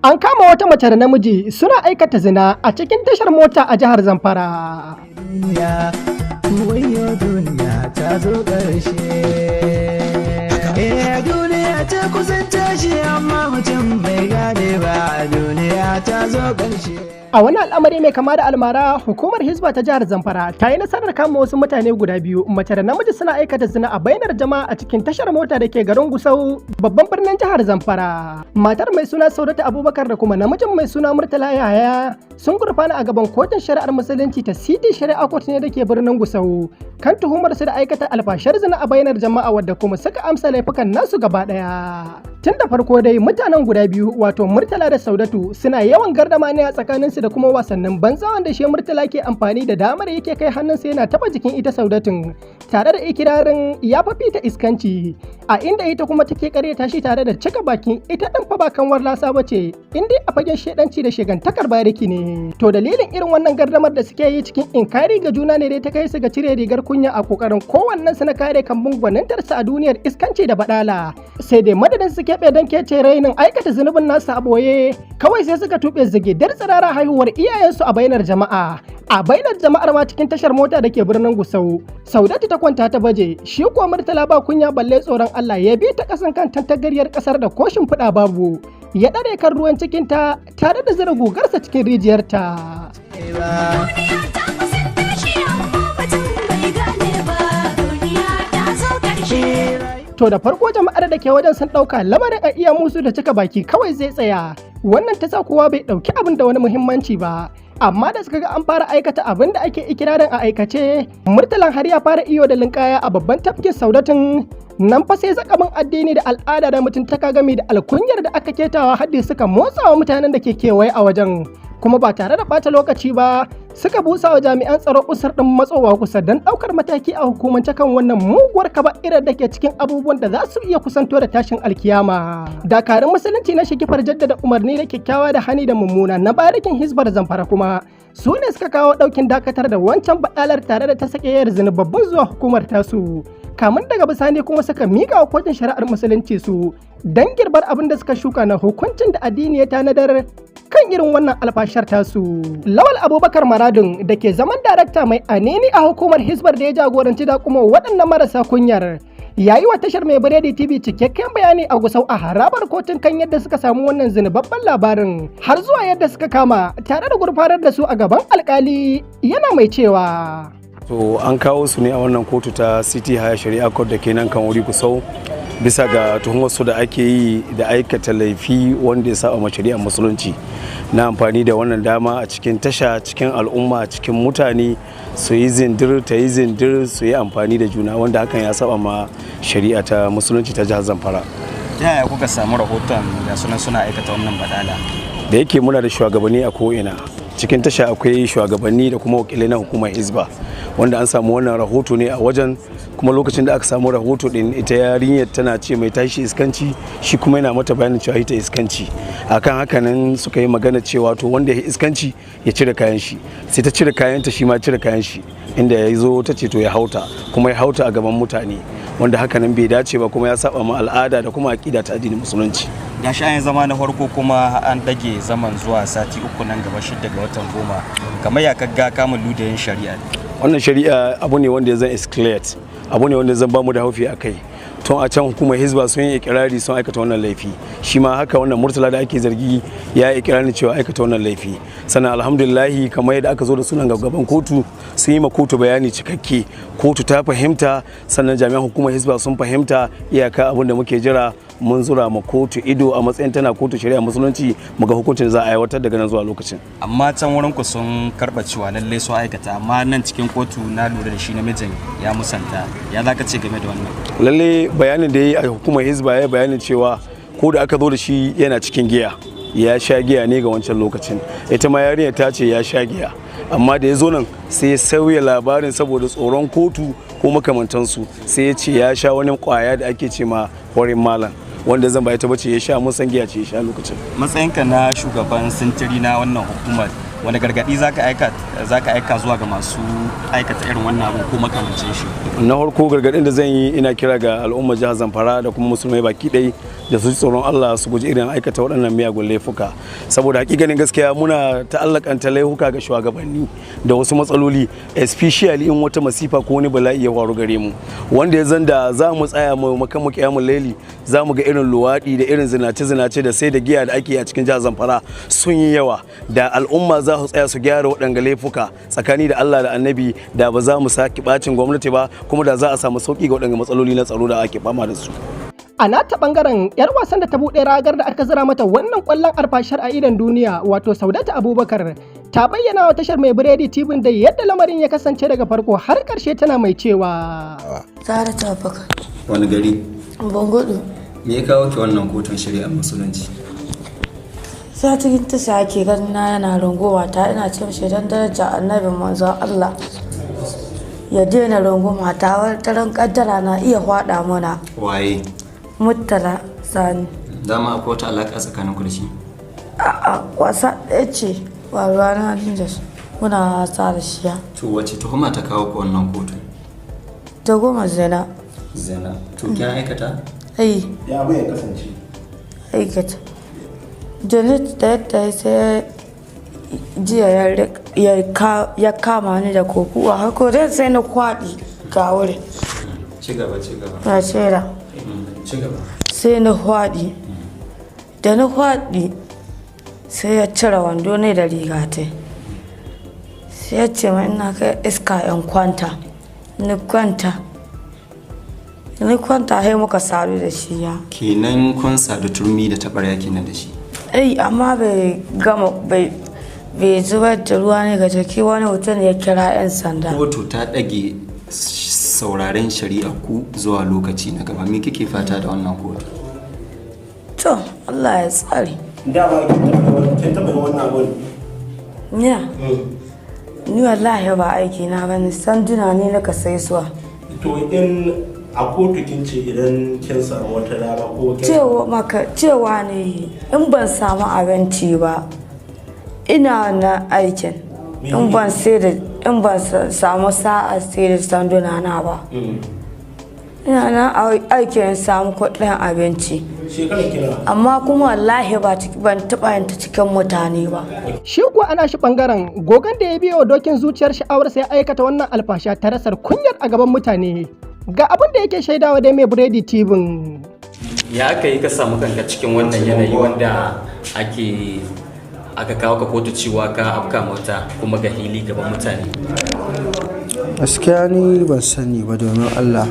An kama wata mace da namiji suna aikata zina a cikin tashar mota a jihar Zamfara. Duniya, wayo duniya ta zo ƙarshe. Eh, duniya ta kusan tashi amma mutum bai gane ba, duniya ta zo ƙarshe. A wani al'amari mai kama da almara, hukumar Hizba ta jihar Zamfara ta yi nasarar kama wasu mutane guda biyu, mace da namiji, suna aikata zina a bainar jama'a a cikin tashar mota da ke garin Gusau, babban birnin jihar Zamfara. Matar mai suna Saudatu Abubakar da kuma namijin mai suna Murtala Yahaya sun gurfana a gaban kotun shari'ar musulunci ta City Shari'a Court ne da ke birnin Gusau kan tuhumar su da aikata alfashar zina a bainar jama'a, wadda kuma suka amsa laifukan nasu gaba ɗaya. Tun da farko dai mutanen guda biyu, wato Murtala da Saudatu, suna yawan gardama ne a tsakaninsu da kuma wasannin banza, wanda shi Murtala ke amfani da damar yake kai hannunsa yana taba jikin ita Saudatun tare da ikirarin ya fafi ta iskanci, a inda ita kuma take karyata shi tare da cika bakin ita ɗin fa ba kanwar lasa bace in dai a fagen shedanci da shegantakar bariki ne. To dalilin irin wannan gardamar da suke yi cikin inkari ga juna ne dai ta kai su ga cire rigar kunya a kokarin kowannen su na kare kambun gwanintarsa a duniyar iskanci da badala. Sai dai madadin su keɓe don kece rainin aikata zunubin nasu a ɓoye, kawai sai suka tuɓe zigidar tsirara haihuwar iyayensu a bainar jama'a, a bainar jama'ar ma cikin tashar mota da ke birnin Gusau. Saudatu ta kwanta ta baje, shi kuwa Murtala ba kunya balle tsoron Allah, ya bi ta kasan kan tantagaryar kasar da koshin fuda babu, ya ɗare kan ruwan cikinta tare da zira gugarsa cikin rijiyarta. Duniya ta kusan tashi amma mutum bai gane ba, duniya ta zo ƙarshe. To da farko jama'ar da ke wajen sun ɗauka lamarin a iya musu da cika baki kawai zai tsaya. Wannan ta sa kowa bai ɗauki abin da wani muhimmanci ba. Amma da suka ga an fara aikata abin da ake ikirarin a aikace, Murtalan har ya fara iyo da linkaya a babban tafkin Saudatin nan fa, sai zakamin addini da al'ada da mutuntaka game da alkunyar da aka ketawa haddi suka motsa wa mutanen da ke kewaye a wajen. Kuma ba tare da ɓata lokaci ba suka busa wa jami'an tsaro usur ɗin matsowa kusa don ɗaukar mataki a hukumance kan wannan muguwar kaba'irar da ke cikin abubuwan da za su iya kusanto da tashin alkiyama. Dakarun musulunci na shigifar jaddada umarni da kyakkyawa da hani da mummuna na barikin Hizbar Zamfara kuma su ne suka kawo ɗaukin dakatar da wancan baɗalar tare da ta sake yar babban zuwa hukumar tasu. Kamun daga bisani kuma suka miƙa wa kotun shari'ar musulunci su don girbar abin da suka shuka na hukuncin da addini ya tanadar kan irin wannan alfashar tasu. Lawal Abubakar Maradun da ke zaman darakta mai anini a hukumar Hizbar da ya jagoranci da kuma waɗannan marasa kunyar, ya yi wa tashar Mai Biredi TV cikakken bayani a Gusau a harabar kotun kan yadda suka samu wannan zinubabban labarin har zuwa yadda suka kama tare da gurfanar da su a gaban alkali, yana mai cewa. To an kawo su ne a wannan kotu ta City Higher Shari'a Court da ke nan kan wuri Kusau bisa ga tuhumar su da ake yi da aikata laifi wanda ya saba ma shari'ar musulunci na amfani da wannan dama a cikin tasha, cikin al'umma, cikin mutane, su yi zindir ta yi zindir, su yi amfani da juna, wanda hakan ya saba ma shari'a ta musulunci ta jihar Zamfara. Ta yaya kuka samu rahoton da sunan suna aikata wannan badala? Da yake muna da shugabanni a ko'ina cikin tasha, akwai shugabanni da kuma wakilai na hukumar Hizba, wanda an samu wannan rahoto ne a wajen. Kuma lokacin da aka samu rahoto din, ita yarinyar tana ce mai tashi iskanci, shi kuma yana mata bayanin cewa ita iskanci. Akan haka nan suka yi magana cewa to wanda ya iskanci ya cire kayan shi. Sai ta cire kayanta, shi ma cire kayan shi, inda ya zo ta ce to ya hauta, kuma ya hauta a gaban mutane, wanda haka nan bai dace ba kuma ya saba ma al'ada da kuma aƙida ta addinin musulunci. Gashi an yi zama na farko kuma an dage zaman zuwa sati 3 nan gaba, 6 ga watan 10. Kamar ya kaga kamun ludayin shari'a? Wannan shari'a abu ne wanda ya zan is clear, abu ne wanda zan bamu da haufi a kai. Tun a can hukumar Hizba sun yi ikirari sun aikata wannan laifi, shi ma haka wannan Murtala da ake zargi ya yi ikirarin cewa aikata wannan laifi. Sannan alhamdulillahi, kamar yadda aka zo da sunan gaban kotu, sun yi ma kotu bayani cikakke, kotu ta fahimta, sannan jami'an hukumar Hizba sun fahimta. Iyaka abin da muke jira, mun zura ma kotu ido a matsayin tana kotu shari'a musulunci, mu ga hukuncin za a aiwatar daga nan zuwa lokacin. Amma can wurin ku sun karba cewa lallai sun aikata, amma nan cikin kotu na lura da shi namijin ya musanta. Ya za ka ce game da wannan? Lalle bayanin da ya yi a hukumar Hizba, ya bayanin cewa ko da aka zo da shi yana cikin giya, ya sha giya ne ga wancan lokacin. Ita ma yarinya ta ce ya sha giya, amma da ya zo nan sai ya sauya labarin saboda tsoron kotu ko makamantansu, sai ya ce ya sha wani kwaya da ake ce ma horin malam, wanda zan bai ta bace ya sha, mun san giya ce ya sha lokacin. Matsayinka na shugaban sintiri na wannan hukumar, wani gargadi zaka aika zuwa ga masu aikata irin wannan abu ko makamancin shi? Na farko gargadin da zan yi, ina kira ga al'ummar jihar Zamfara da kuma musulmai baki ɗaya. da su ji tsoron Allah su guji irin aikata waɗannan miyagun laifuka. Saboda hakikanin gaskiya muna ta'allakanta laifuka ga shugabanni da wasu matsaloli, especially in wata masifa ko wani bala'i ya faru gare mu, wanda ya zan da za mu tsaya mu makan mu kiyamul laili, za mu ga irin luwaɗi da irin zinace-zinace da sai da giya da ake yi a cikin jihar Zamfara sun yi yawa. Da al'umma za su tsaya su gyara waɗanga laifuka tsakani da Allah da Annabi, da ba za mu saki bacin gwamnati ba, kuma da za a samu sauki ga waɗanga matsaloli na tsaro da ake fama da su. A nata bangaren, yar wasan da ta buɗe ragar da aka zira mata wannan kwallon alfashar a idon duniya, wato Saudatu Abubakar, ta bayyana wa tashar Mai Biredi TV da yadda lamarin ya kasance daga farko har ƙarshe, tana mai cewa. Zara Abubakar. Wani gari? Bangudu. Me ya kawo ki wannan kotun shari'ar musulunci? Sai cikin tasha ake ganin na yana runguma ta, ina ce mishi don daraja Annabi Manzon Allah ya daina runguma ta, wata ran kaddara na iya hwada mana. Waye? Murtala Sani. Dama akwai wata alaƙa tsakanin ku da shi? A'a, wasa ɗaya ce ba ruwa na da shi. Muna wasa da shi ya. To wace tuhuma ta kawo ku wannan kotu? Ta goma zina. Zina. To kin aikata? Ai. Ya abu ya kasance? Aikata. Janet da yadda sai jiya ya kama ni da kokuwa haka dai sai na kwaɗi ga wurin. Ci gaba, ci gaba. Na cera. Ci gaba. Sai na kwaɗi. Da na kwaɗi sai ya cire wando ne da riga ta. Sai ya ce ma ina kai iska in kwanta. Ni kwanta. Ni kwanta sai muka sadu da shi ya. Kenan kun sadu turmi da taɓarya kenan da shi? Ai, amma bai gama bai zubar da ruwa ne ga jiki, wani mutum ya kira 'yan sanda. Kotu ta ɗage sauraren shari'a ku zuwa lokaci na gaba. Me kike fata da wannan kotu? To, Allah ya tsare. Dama kin taɓa yin wannan abun? Ni ni wallahi ba aiki na bane, sanduna ne na ka sai suwa. To in a kotu kin ce idan kin samu wata dama ko kin Cewa maka cewa ne in ban samu abinci ba ina na aikin, in ban sai da in ban samu sa'a sai da sanduna na ba, ina na aikin in samu kuɗin abinci. Shekarar kina? Amma kuma wallahi ba ban taɓa yin ta cikin mutane ba. Shi kuwa ana shi bangaren gogon da ya biyo dokin zuciyar sha'awar sai aikata wannan alfasha ta rasar kunyar a gaban mutane. Ga abin da yake shaidawa dai Mai Biredi TV. Ya aka yi ka samu kanka cikin wannan yanayi wanda ake aka kawo ka kotu cewa ka afka mota kuma ga hili gaban mutane? Gaskiya ni ban sani ba, domin Allah,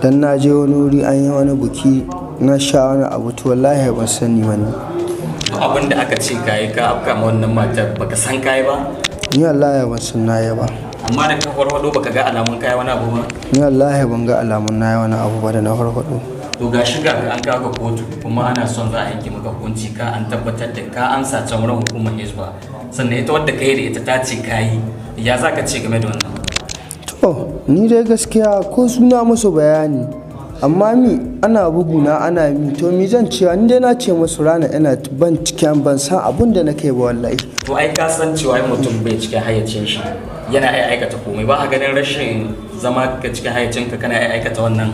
dan na je wani wuri an yi wani buki na sha wani abu, to wallahi ban sani ba ne. Abin da aka ce kayi ka afka ma wannan matar baka san kayi ba? Ni wallahi ban san na yi ba. Amma da ka farfado baka ga alamun kayi wani abu ba? Ni wallahi ban ga alamun na yi wani abu ba da na farfado. To ga shiga ka an kawo ka kotu kuma ana son za a yanke maka hukunci, ka an tabbatar da ka amsa can wurin hukumar Hizba, sannan ita wadda ka yi da ita ta ce ka yi, ya za ka ce game da wannan? To ni dai gaskiya ko suna musu bayani, amma mi ana buguna ana mi, to mi zan cewa? Ni dai na ce musu rana ina ban cikin, ban san abun da nake ba wallahi. To ai ka san cewa ai mutum bai cikin hayyacin shi yana iya aikata komai, ba a ganin rashin zama ka cikin hayyacinka kana iya aikata wannan?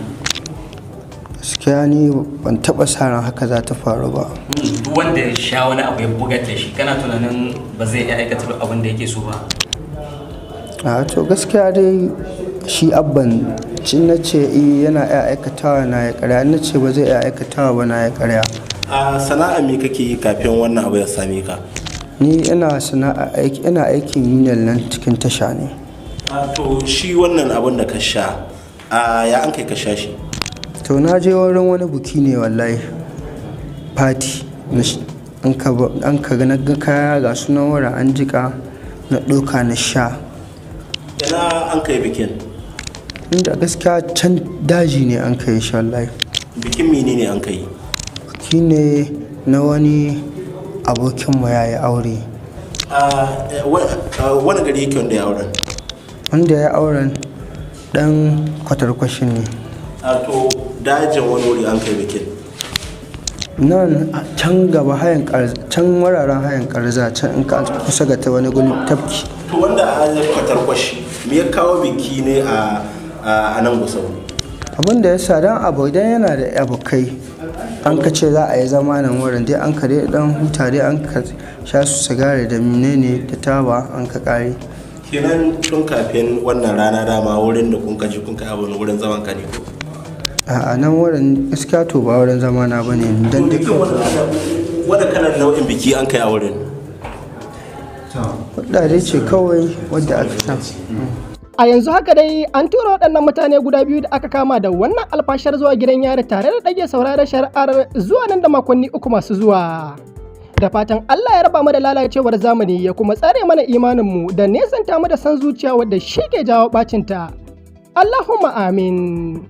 Gaskiya ni ban taba sa ran haka za ta faru ba. Duk wanda ya sha wani abu ya bugar da shi, kana tunanin ba zai iya aikata duk abin da yake so ba? A to gaskiya dai shi abban cin na ce eh yana iya aikatawa na ya karya, na ce ba zai iya aikatawa ba na ya karya. A sana'a me kake yi kafin wannan abu ya same ka? Ni ina sana'a aiki, ina aikin union nan cikin tasha ne. A to shi wannan abun da ka sha, a ya an kai ka sha shi? To na je wurin wani buki ne wallahi, party an ka na ga kaya ga sunan wurin an jika, na ɗauka na sha. Ina an kai bikin? Inda gaskiya can daji ne an kai shi wallahi. Bikin menene an kai? Biki ne na wani abokinmu ya yi aure. A wani gari yake wanda ya auren? Wanda ya auren dan kwatarkwashin ne. A to dajin wani wuri an kai bikin? Nan can gaba hayan, can wararen hayan Karza can, in ka kusa ga ta wani guri tafki. To wanda a kwatarkwashi, me ya kawo biki ne a nan Gusau? Abin da ya sa dan abu idan yana da abokai, an ka ce za a yi zama nan wurin dai, an ka dai dan huta dai, an ka sha su sigari da menene da taba, an ka kare. Kenan tun kafin wannan rana dama wurin da kun kaji kun kai abin wurin zaman ka ne ko? A nan wurin gaskiya to ba wurin zama na bane dan dukkan Wani kalar nau'in biki an kai a wurin? Kudade ce kawai wadda aka sa. A yanzu haka dai an tura waɗannan mutane guda biyu da aka kama da wannan alfashar zuwa gidan yari tare da ɗage sauraron shari'ar zuwa nan da makonni 3 masu zuwa. Da fatan Allah ya raba mu da lalacewar zamani ya kuma tsare mana imaninmu da nesanta mu da san zuciya wadda shi ke jawo ɓacinta. Allahumma amin.